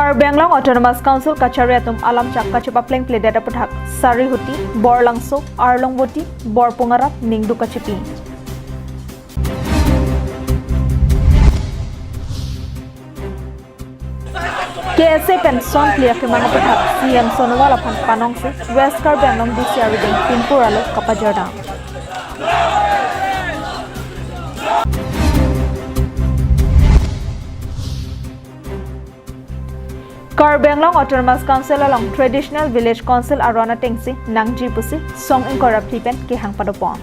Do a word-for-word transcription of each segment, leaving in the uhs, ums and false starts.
Karbi Anglong Autonomous Council kachari atum alamchak kachepaplengpledet aputhak Sarihuti, Borlangso, Arlongvoti, Borpung arat ningduk kachepi. K S A pen sonphli akemang aputhak C M Sonowal aphan panongsi West Karbi Anglong D C arideng pinpur alo kapajordam. Karbi Anglong Autonomous Council along Traditional Village Council aron atengsi nangji pusi song ingkoi ra phli pen kehang padopon.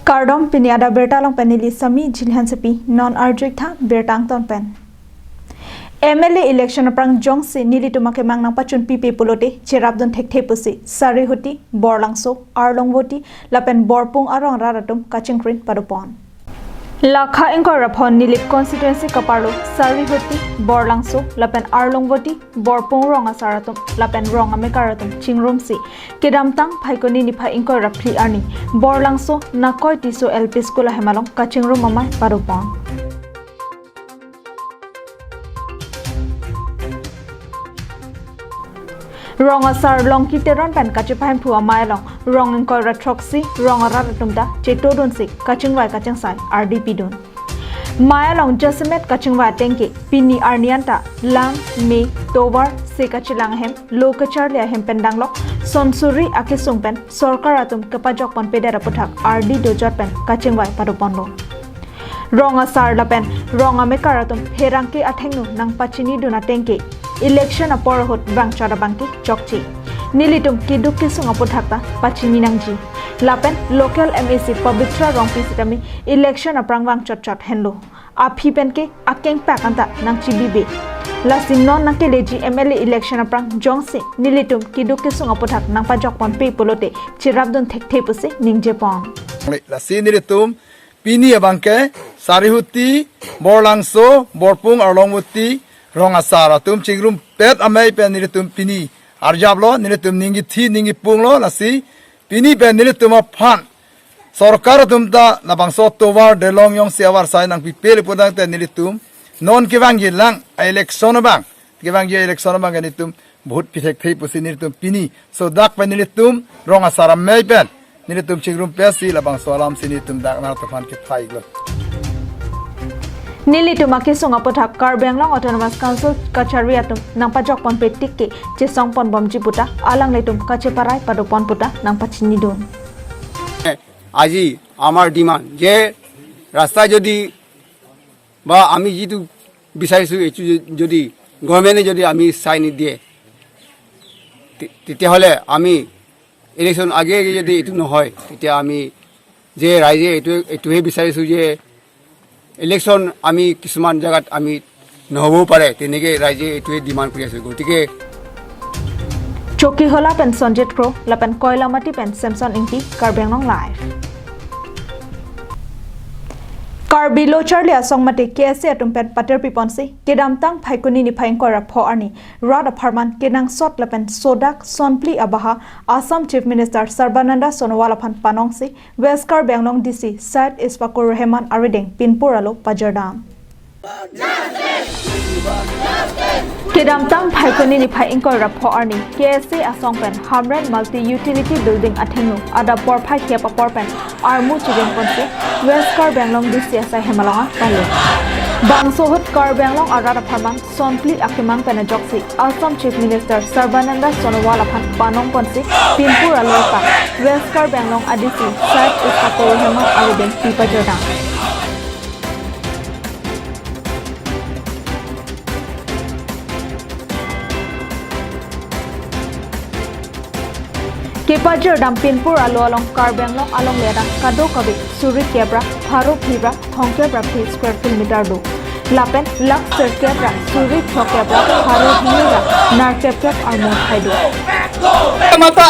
Kardom, pini adak birta along pen neli Sami Jilhan Sepi. Non arjuik tha birta angton pen. M L A election aphrang jongsi nelitum akemang nangpachun pipe pulote cherapdun thekthe pusi Sarihuti, Borlangso, Arlongvoti lapen Borpung arong arat atum kachingkrin padopon. Lakha ingkoi ra pho Nilip constituency kaparlo Sarihuti, Borlangso lapen Arlongvoti, Borpung rong asar atum lapen rong amekar atum chingrumsi kedamtang Phaikuni niphai ingkoi ra phli arni Borlangso Nakoi Tisso L P School ahem along kachingrum amei padopon. Rong asar Longki Teron pen kachepahemphu amei along rong ingkoi ra throksi rong arat atum ta chetodunsi kachingvai kachingsai ardi pidun. Mei along jasemet kachingvai atengke pini arni anta lang, me, tovar, se kachelang ahem, lo kacharli ahem pen danglok, son suri akesung pen sorkar atum kepajokponpedet aputhak ardi dojot pen kachingvai padoponlo. Rong asar lapen rong amekar atum pherangke athengno nangpachinidun atengke election apor ahut vangchot abangke chokche. Nelitum keduk kesung aputhak ta pachini nangji. Lapen local M A C Pabitra Rongpi sitame election aphrang vangchotchot henlo. Aphi penke akengpak anta nangchibibe. Lasi non nangkeleji M L A election aphrang jongsi nelitum keduk kesung aputhak nangpajokponpe pulote cherapdun thekthe pusi ningjepon. Lasi nelitum pini abangke Sarihuti, Borlangso, Borpung, Arlongvoti rong asar atum chingrumpet amei pen nelitum pini arjaplo, nelitum ningkithi ningkipunglo, lasi pini pen nelitum aphan sorkar atum ta labangso tovar delong jongsi avarsai nangpipele pudang te nelitum non kevangjilang election abang, kevangji election abangke nelitum vote pithekthe pusi nelitum pini sodak pen nelitum rong asar amei pen nelitum chingrumpetsi labangso alamsi nelitum dak nangtumphan kethai lo. Nelitum akesung aputhak Karbi Anglong Autonomous Council kachari atum nangpajokponpe tik ke chesongponbomji puta alanglitum kacheparai padopon puta nangpachinidun. আজি আমাৰ ডিমাণ্ড যে ৰাস্তা যদি বা আমি যিটো বিচাৰিছোঁ এইটো যদি গভৰ্ণমেণ্টে যদি আমি চাই নিদিয়ে, তে- তেতিয়াহ'লে আমি ইলেকশ্যন আগে আগে যদি এইটো নহয়, তেতিয়া আমি যে ৰাইজে এইটোৱে এইটোহে বিচাৰিছোঁ যে ইলেকশ্যন আমি কিছুমান জেগাত আমি নহ'বও পাৰে, তেনেকে ৰাইজে এইটোৱে ডিমাণ্ড কৰি আছোঁ। গতিকে Chokihola pen Sonjit Kro, lapen Koilamati pen Samson Ingti, Karbi Anglong Live. Karbi Locharli Asong mate K S A atum pen paterpiponsi kedamtang Phaikuni niphai ingkoi ra pho arni rat apharman kenangsot lapen sodak sonphli abaha Assam Chief Minister Sarbananda Sonowal aphan panongsi West Karbi Anglong D C Syed Ishfaqur Rahman arideng pinpur alo pajordam. Kedamtang Phaikuni niphai ingkoi ra pho arni K S A Asong pen Hamren Multi Utility Building athengno adap porphai kep apor pen armu chedengponsi West Karbi Anglong D C asai hem along palo. Bangso ahut Karbi Anglong arat apharman sonphli akemang pen ajoksi Assam Chief Minister Sarbananda Sonowal aphan panongponsi pinpur alo ta West Karbi Anglong A D C Syed Ishfaqur Rahman arideng pipajordam. Kepajordam pinpur alo along Karbi Anglong alongle adang kadokave suri kep ra pharo phli ra thomkep ra phli square kilometer do. Lapen lakh sirkep ra suri throkkep ra pharo hini ra nerkep kep armu thai do. Mata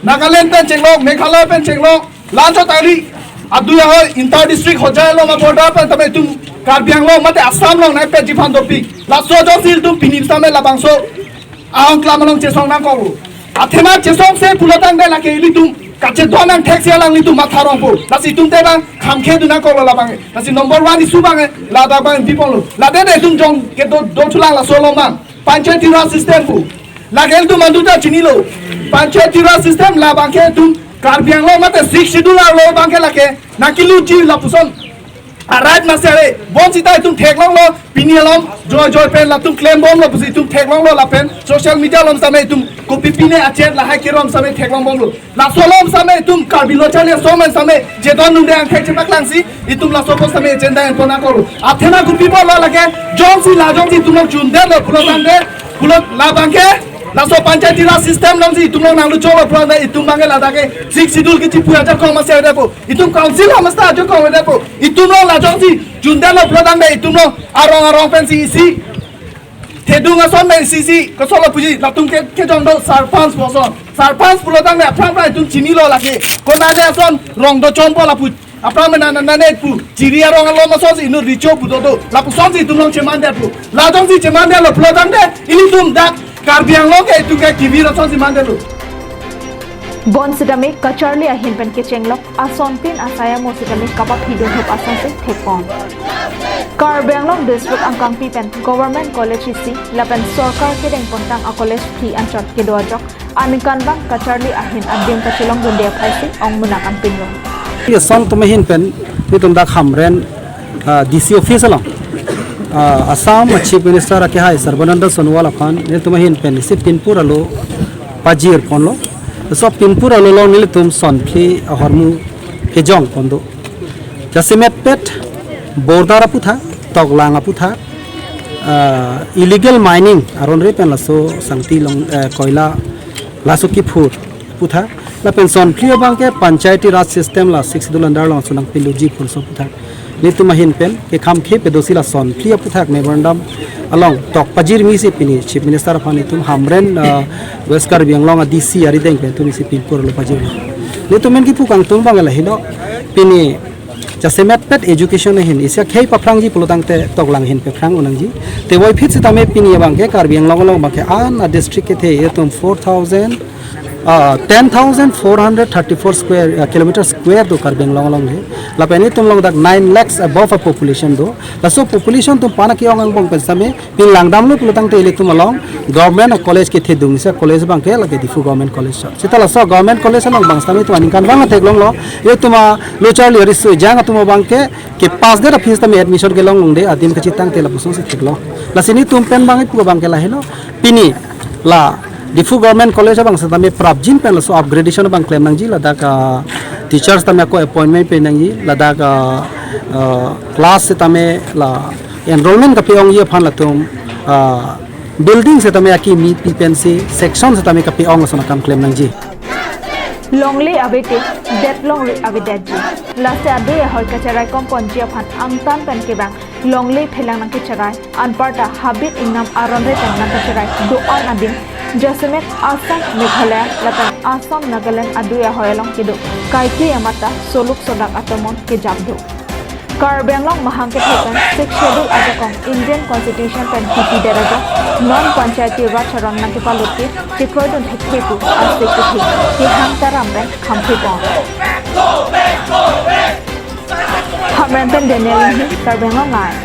Nagaland pen chenglok, Meghalaya pen chenglok, lancho tari, adui ahoi, inter district Hojai along a border pen tame itum Karbi Anglong mate Assam along nai pet jiphan dopik. Laso jongsi itum pini tame labangso ahong klam along chesong nangkok lo. Athema chesongse pulotangte lake ilitum Kachedon angthek si alanglitum matha rongpo. Lasi itum te bang kham khedun nangkoklo labang. Lasi number one issue bang, eh, ladak bang biponlo. Ladak de itum jong kedo dothulang laso along bang. Panchayati Raj system pu. Lake itum mandu ta chinilo. Panchayati Raj system labang ke itum Karbi Anglong mate Sixth Schedule arlo bang ke lake nangkiluji lapuson a-right masi are. Bonsita itum theklonglo, pini along joy joy pen latum klembomlo pusi itum theklonglo lapen social media along same itum kopi pine achet lahai kerom same theklongbomlo. Laso along same itum Karbi Lo Charli Asong men same jedon nungde angthek chepaklangsi itum laso along same agenda enpon nangkoklo. Athema kopi pulo lake jongsi la jongsi itum along jundetlo pulo tangte pulo labang ke laso Panchayati Raj system alongsi itum along nanglucholo pulo tangte itum bang ke ladak ke Sixth Schedule kechipu ajakong masi avepo. Itum council hamasta ajakong avepo. Itum along la jongsi jundetlo pulo tangte itum along arong arong pensi isi thedung ason pen isi isi kosolo puji latum ke kejong do sarpanch pu ason. Sarpanch pulo tangte aphrang aphrang itum chinilo lake. Konat ason rong do chompo lapu. Aphrang mena na na ne pu. Chiri arong along asonsi inut richo pu do do. Lapusonsi itum along chemandetpo. La jongsi chemandetlo pulo tangte ilitum dak Karbi Anglong ke itum ke T V rosonsi mandetlo. Bonsitame kacharli ahin pen kechenglok asontin asai amo sitame kapaphi dothup asonsi thekpon. Karbi Anglong District angkangpi pen Government College isi lapen sorkar kedengpontang a-college phli anchot kedo ajok aningkanvang kacharli ahin adim kachelongdunde aphaisi ongmunak anpinlo. Asong atum ahin pen nelitum dak Hamren, ah, D C office along, ah, Assam Chief Minister akehai Sarbananda Sonowal aphan nelitum ahin pen isi pinpur alo pajirponlo. Laso pinpur alo along nelitum sonphli ahormu kejongpon do. Jasemetpet border aputhak, toklang aputhak, ah, illegal mining aron re pen laso sangti long, eh, koila laso kiphur aputhak. Lapen sonphli abang ke Panchayati Raj system la Sixth Schedule under along sunang piluji phulso aputhak. Nelitum ahin pen kekham khe pedosi la sonphli aputhak memorandum along tok pajirmisi pini Chief Minister aphan itum Hamren, ah, West Karbi Anglong a-D C arideng pen itum isi pinpur alo pajirlo. Nelitum men kipu kangtung bang lahelo, pini jasemetpet education ahin isi akhei paphrangji pulo tangte toklang ahin paphrang unangji. Te voiphit sitame pini abang ke Karbi Anglong along abang ke an a-district kethe itum four thousand, ah, ten thousand four hundred thirty-four square, ah, kilometer square do Karbi Anglong along he. Lapen itum along dak nine lakhs above a-population do. Laso population atum aphan ke-ong angbong pen sitame pini langdamlo pulo tangte ilitum along government college kethedung isi college abang ke lake Diphu Government College. Sita laso Government College along bang sitame itum aningkanvang theklonglo. Itum a-Lo Charli Asong ejang atum abang ke, ke pass det aphi sitame admission kelong longde adim kachetangte lapusonsi theklong. Lasi nelitum pen bang ipu abang ke lahelo. Pini la Diphu Government College abang sitame prapjin pen laso upgradation abang klem nangji ladak, ah, teachers tame ako appointment pe nangji ladak, ah, ah, class sitame la enrollment kape-ongji aphan latum, ah, building sitame akimi pi pensi section sitame kape-ong ason akam klem nangji. Longle avete, det longri avedetji. Lasi adui ahoi kacherai komponji aphan angtan pen kevang longle phelang nangkecherai, anparta habit ingnam aron re pen nangkecherai do-an adim jasemet Assam, Meghalaya lapen Assam, Nagaland adui ahoi along kedo kaike amat ta soluk sodak atomon kejap do. Karbi Anglong mahang kethe pen Sixth Schedule ajakong Indian Constitution pen kipi det ajok non Panchayati Raj aron nangkepalut ke chekroidun thekthe pu asek kethe kehang taram pen khamthepon. Hamren pen Daniel Inghi, Karbi Anglong Live.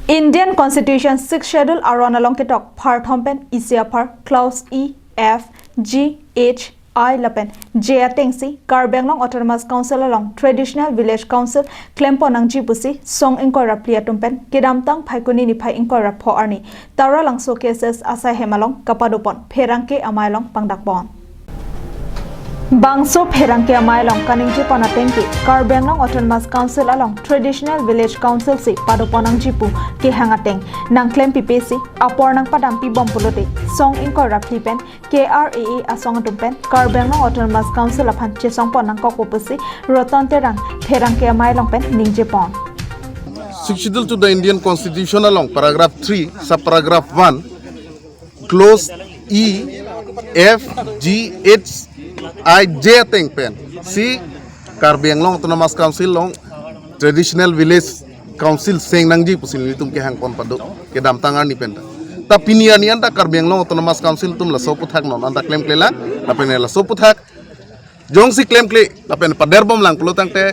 Indian Constitution Sixth Schedule aron along ketok pharthom pen isi aphar clause E, F, G, H, I lapen J atengsi Karbi Anglong Autonomous Council along Traditional Village Council klempon nangji pusi song ingkoi ra phli atum pen kedamtang Phaikuni niphai ingkoi ra pho arni Taralangso K S S asai hem along kapadopon pherangke amei along pangdakpon. Bangso pherangke amei along kaningjepon ateng ke Karbi Anglong Autonomous Council along Traditional Village Council si padopon nangji pu kehang ateng nangklem pipe si apor nangpadam pibom pulote song ingkoi ra phli pen K R A A asong atum pen Karbi Anglong Autonomous Council aphan chesongpon nangkokpo pusi Roton Terang pherangke amei along pen ningjepon. Sixth Schedule to the Indian Constitution along paragraph three, subparagraph one, clause E, F, G, H, I, J ateng pen si Karbi Anglong Autonomous Council along Traditional Village Council seng nangji pusi nelitum kehangpon pado kedamtang arni pen ta. Ta pini arni anta Karbi Anglong Autonomous Council atum laso aputhak non anta klemklelang, lapen laso aputhak jongsi klemkle lapen paderbomlang pulo tangte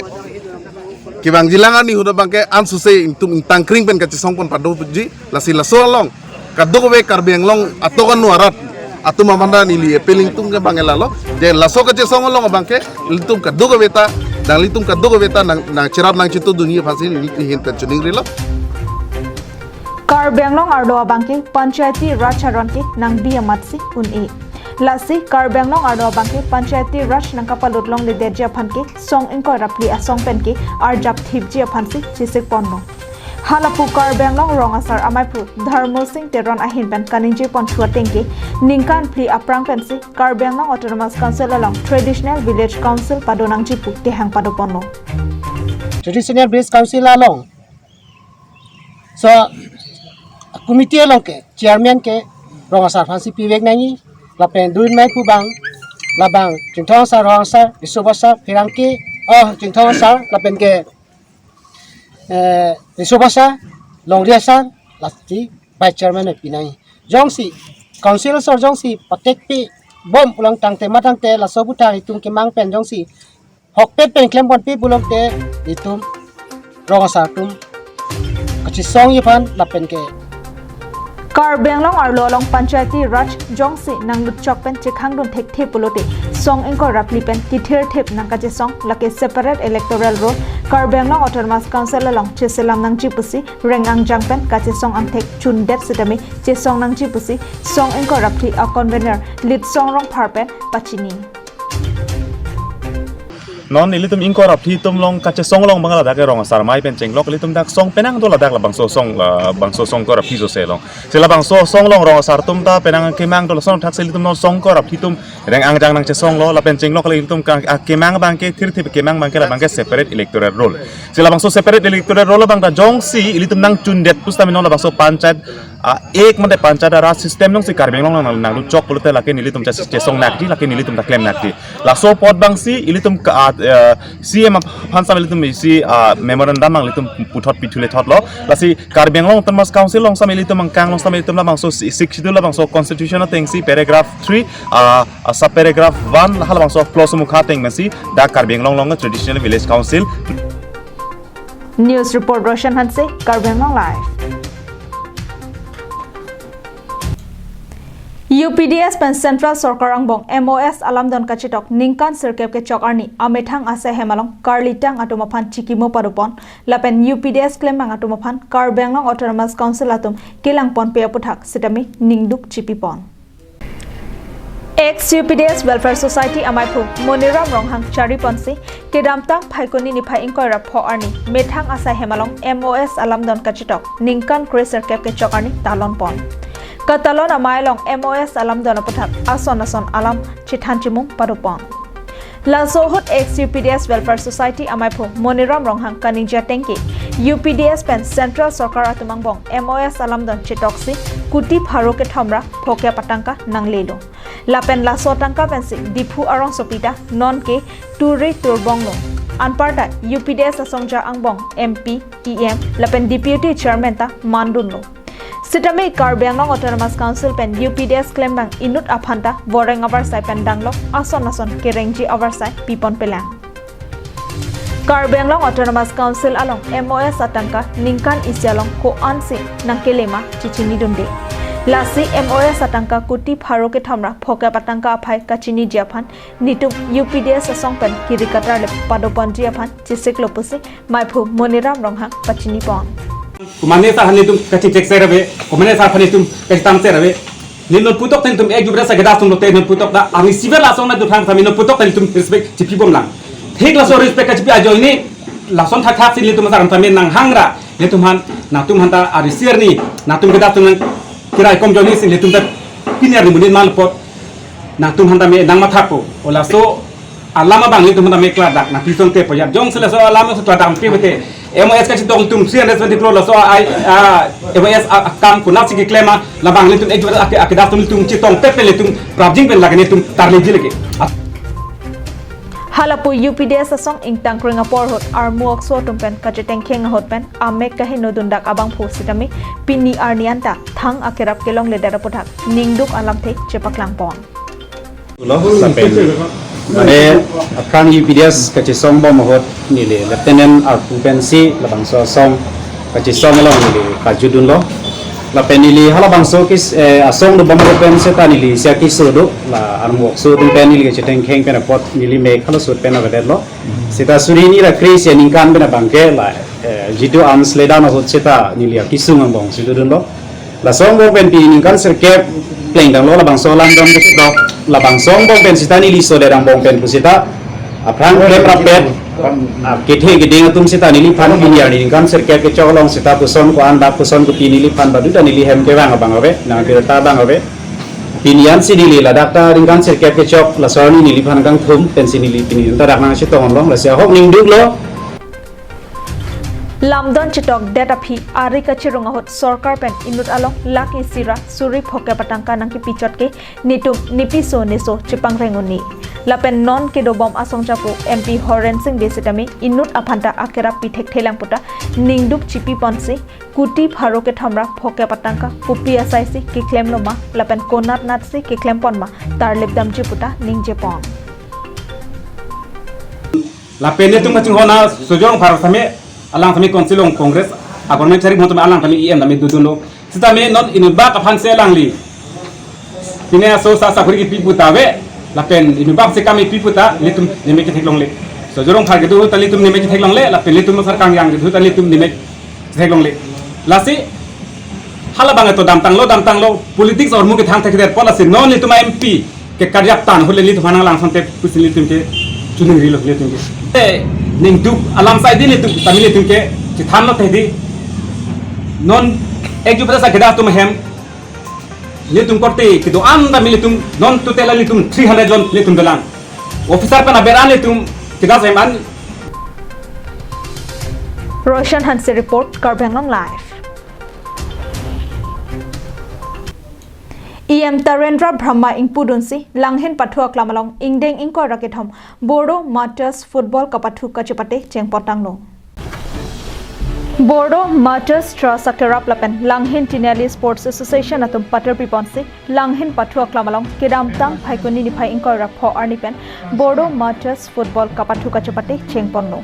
kevangjilang arni ahut abangke ansose ingtum ingtangkring pen kachesongpon padoji. Lasi laso along kadokave Karbi Anglong atokan nu arat atum aphan ta neli appeal ingtung ke abangke lalo, je laso kachesong along abangke ilitum kadokave ta, nanglitum kadokave ta nang, nangcherap nangchetudunji aphansi neli ahin pen chiningrilo. Karbi Anglong arlo abangke Panchayati Raj aron ke nangbi amatsi un-e. Lasi Karbi Anglong arlo abangke Panchayati Raj nangkapalut longledetji aphan ke song ingkoi ra phli asong pen ke arjapthipji aphansi chesikponlo. Halapu Karbi Anglong rong asar amaiphu Dharma Sing Teron ahin pen kaningjepon thu ateng ke ningkan phli aphrang pensi Karbi Anglong Autonomous Council along Traditional Village Council padonangji pu kehang padoponlo. Traditional Village Council along so committee along ke chairman ke rong asar aphansi pivek nangji, lapen duin mai pu abang labang Chingthong asar, rong asar, Riso asar, pherangke, oh, Chingthong asar lapen ke eh, Riso asar, Longri asar, lasi vice chairman pi nangji. Jongsi council asor jongsi patekpibom pulang tangte matangte laso aputhak itum kemang pen jongsi hokpet pen klemponpi pulote itum rong asar atum kachesongji aphan lapen ke Karbi Anglong arlo along Panchayati Raj jongsi nanglutchok pen chekhangdun thekthe pulote song ingkoi ra phli pen kithirthip nangkachesong, lake separate electoral roll Karbi Anglong Autonomous Council along cheselam nangji pusi reng angjang pen kachesong angthek chundet sitame chesong nangji pusi song ingkoi ra phli a convener Litsong Rongphar pen pachini. Non ilitum ingkoi ra phli atum along kachesong along abang ladak ke rong asar amei pen chenglok, ilitum dak song penang do ladak labangso song, labangso song ingkoi ra phli sose along. Si labangso song along rong asar atum ta penang kemang do, lason thaksi ilitum non song ingkoi ra phli atum reng angjang nangchesonglo lapen chenglok, ilitum ka, a, kemang abangke thirthip kemang abangke labangke separate electoral roll. Si labangso separate electoral roll abang ta jongsi ilitum nangchundet pusitame non labangso panchayat, a, ek mate Panchayati Raj system jongsi Karbi Anglong nang, nanglutchok pulote lake nelitum chesong nakji, lake nelitum ta klem nakji. Laso apot abangsi ilitum ka, a, eh, C M aphan sitame ilitum isi, a, memorandum abang ilitum puthot pithu lethotlo. Lasi Karbi Anglong Autonomous Council along sitame ilitum angkang along sitame ilitum labangso si, Sixth Schedule labangso constitution atengsi paragraph three, a, a, sub paragraph one halabangso clause mukha ateng pensi dak Karbi Anglong along Traditional Village Council. News report Roshan Hanse, Karbi Anglong Live. U P D S pen Central Sorkar angbong M O S alamdon kachetok ningkan sirkep kechok arni amethang asai hem along karlitang atum aphan chikimo padopon lapen U P D S klembang atum aphan Karbi Anglong Autonomous Council atum kelangponpe aputhak sitame ningduk chipipon. Ex U P D S Welfare Society amaiphu Moniram Ronghang chariponsi kedamtang Phaikuni niphai ingkoi ra pho arni methang asai hem along M O S alamdon kachetok ningkan kre sirkep kechok arni talonpon. Katalon amei along M O S alamdon aputhak ason ason alam chethan chimung padopon. Laso ahut ex U P D S Welfare Society amaiphu Moniram Ronghang kaningje ateng ke U P D S pen Central Sorkar atum angbong M O S alamdon chetoksi kuti pharo kethom ra phokep atangka nanglelo. Lapen laso atangka pensi Diphu arongsopi ta nonke turi turbonglo. Anparta U P D S asongja angbong M P, E M lapen Deputy Chairman ta mandunlo. Sitame Karbi Anglong Autonomous Council pen U P D S klembang inut aphan ta voreng avarsai pen danglok ason ason kerengji avarsai piponpelang. Karbi Anglong Autonomous Council along M O S atangka ningkan isi along ko-ansi nangkelema chechinidunde. Lasi M O S atangka kuti pharo kethom ra phokep atangka aphai kachiniji aphan nitum U P D S asong pen kiri katar le padoponji aphan chesiklo pusi maiphu Moniram Ronghang pachinipon. Komane asar aphan netum kachechek ser ave, komane asar aphan netum kachitam ser ave. Ne non putok netum ek jubra sa gada sum lote non putok ta, arni siver lasong na duphang sami non putok netum respect chipibomlang. Thik laso respect kachipi ajoine lason thakthak si netum asar aphan sami nanghangra, netum aphan, nangtum aphan ta arni siver ni, nangtum gada sum nang kirai kom joine si netum ta pini arni monit malpot. Nangtum aphan tame nangmathapo. O laso alam abang netum aphan tame kladak, nangpi asonte pojat. Jongsi laso alam so kladak pi bete. M O S kachetok netum three hundred seventy crore laso ai, ah, M O S a, akam konatsi keklem ma, labang netum ek juta ake, ake das netum chetong pet pen netum prapjin pen lake netum tarliji lake. Halapu U P D S asong ingtangkreng apor ahut armu okso atum pen kachetengkheng ahut pen amek kaheno dundak abangphu sitame pini arni anta thang akerap kelongledet aputhak ningduk alamthe chepaklangpon. Lo, lapen mane aphrang U P D S kachesong bom ahut neli Lieutenant arpu pensi labangso asong kachesong along neli kajutdunlo. Lapen neli halabangso kis, eh, asong dobom ahut pen seta neli sia kiso do, la armu okso atum pen neli kachetengkheng pen apot neli mek halaso ahut pen avedetlo. Seta suri hini ra kre-isi aningkan pen abangke la, eh, jitu arms laydown ahut seta neli akesung angbong si dodunlo. Laso angbong pen pini ningkan sirkep plengdanglo labangso alam dam ketok. Labangso angbong pen seta neli sodet angbong pen pu seta aphrang klemrappet, ah, kethe keding atum seta neliphan pini arni ningkan sirkep kechok along seta koson ko-an dak koson kopi neliphan baduta neli hem kevang abang ave, nang birta abang ave. Pini ansi neli ladak ta ningkan sirkep kechok laso arni neliphan kangthum pensi neli pini anta dak nangchetong longlong, lasi ahok ningduklo. Lamdon chetokdet aphi ari kachirung ahut sorkar pen inut along lakh isi ra suri phokep atangka nangkepichot ke netum nepiso neso chepangreng un-e. Lapen non kedobom asong chapo M P Horen Sing Bey sitame inut aphanta akerap pi thekthelang puta ningduk chipiponsi kuti pharo kethom ra phokep atangka kopi asaisi keklemlo ma lapen konatnatsi keklemponma tarlip damji puta ningjepon. Lapen netum kachinghon a Sojong Pharok sitame alang sitame Council along Congress a-government chari bom tame alang sitame E M sitame dodunlo. Sitame non inutbak aphansi alangli pine aso sa sakuri kipi puta ave, lapen inutbak si kam kipi puta netum nemek chetheklongle. Sojong Pharok kedo ahut ta netum nemek chetheklongle, lapen netum sarkang yang kedo ahut ta netum nemek chetheklongle. Lasi halabang eto damtanglo, damtanglo, politics ahormu kethang thekdet apot lasi non netum a-M P kekarjap tan ahut le netum aphan nanglang sante pusi netum ke chuning rilo netum ke. Eh, ningduk alam sai di netum, tame netum ke chethanlo te di. Non ek ju pada sa kedo atum ahem netum korte kedo-an tame netum non total netum three hundred jon netum dolang. Officer pen aber an netum kedo ahem an. Roshan Hanse report, Karbi Anglong Live. E M Tarendra Brahma ingpudunsi Langhin pathu aklam along ingdeng ingkoi ra kethom Bodo Martyrs Football kapathu kachepate chengpon tanglo. Bodo Martyrs Trust akerap lapen Langhin Tiniali Sports Association atum paterpiponsi Langhin pathu aklam along kedamtang Phaikuni niphai ingkoi ra pho arni pen Bodo Martyrs Football kapathu kachepate chengponlo.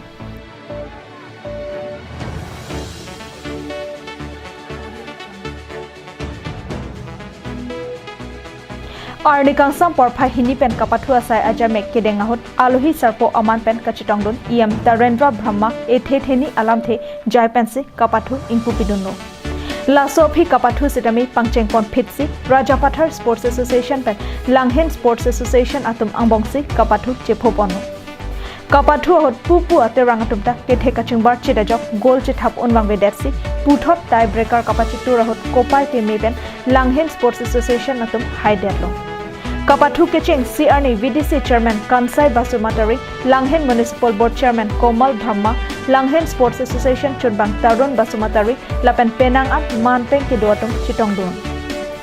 Arni kangsam porphai hini pen kapathu asai ajamek kedeng ahut alohi sarpo aman pen kachetongdun E M Tarendra Brahma ethe theni alamthe jai pensi kapathu ingpupidunlo. Laso aphi kapathu sitame pangchengponphitsi Rajapathar Sports Association pen Langhin Sports Association atum angbongsi kapathu chephoponlo. Kapathu ahut pupu aterang atum ta kethe kachingbar chit ajok goal chethap unvang vedetsi puthot tie breaker kapachitur ahut kopai teme pen Langhin Sports Association atum haidetlo. Kapathu kecheng si arni V D C Chairman Kansai Basumatary, Langhin Municipal Board Chairman Komal Brahma, Langhin Sports Association chunbang Tarun Basumatary, lapen penang an manpeng kedo atum chetongdun.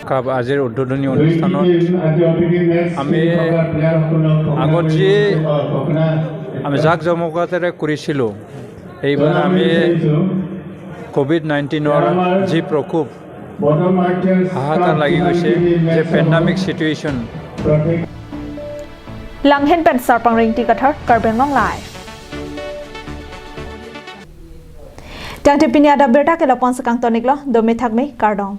Kap ajir উদ্বোধনী অনুষ্ঠানত আমি আগত যি আমি জাক জমকতাৰে কৰিছিলোঁ, এইবাৰ আমি কোভিড নাইণ্টিনৰ যি প্ৰকোপ, হাহাকাৰ লাগি গৈছে, যে পেণ্ডামিক situation. Langhin pen Sarpang Ringti Kathar, Karbi Anglong Live. Tangte pini adap birta ke lapu-an si kangtoniklo, dome thakme, kardom.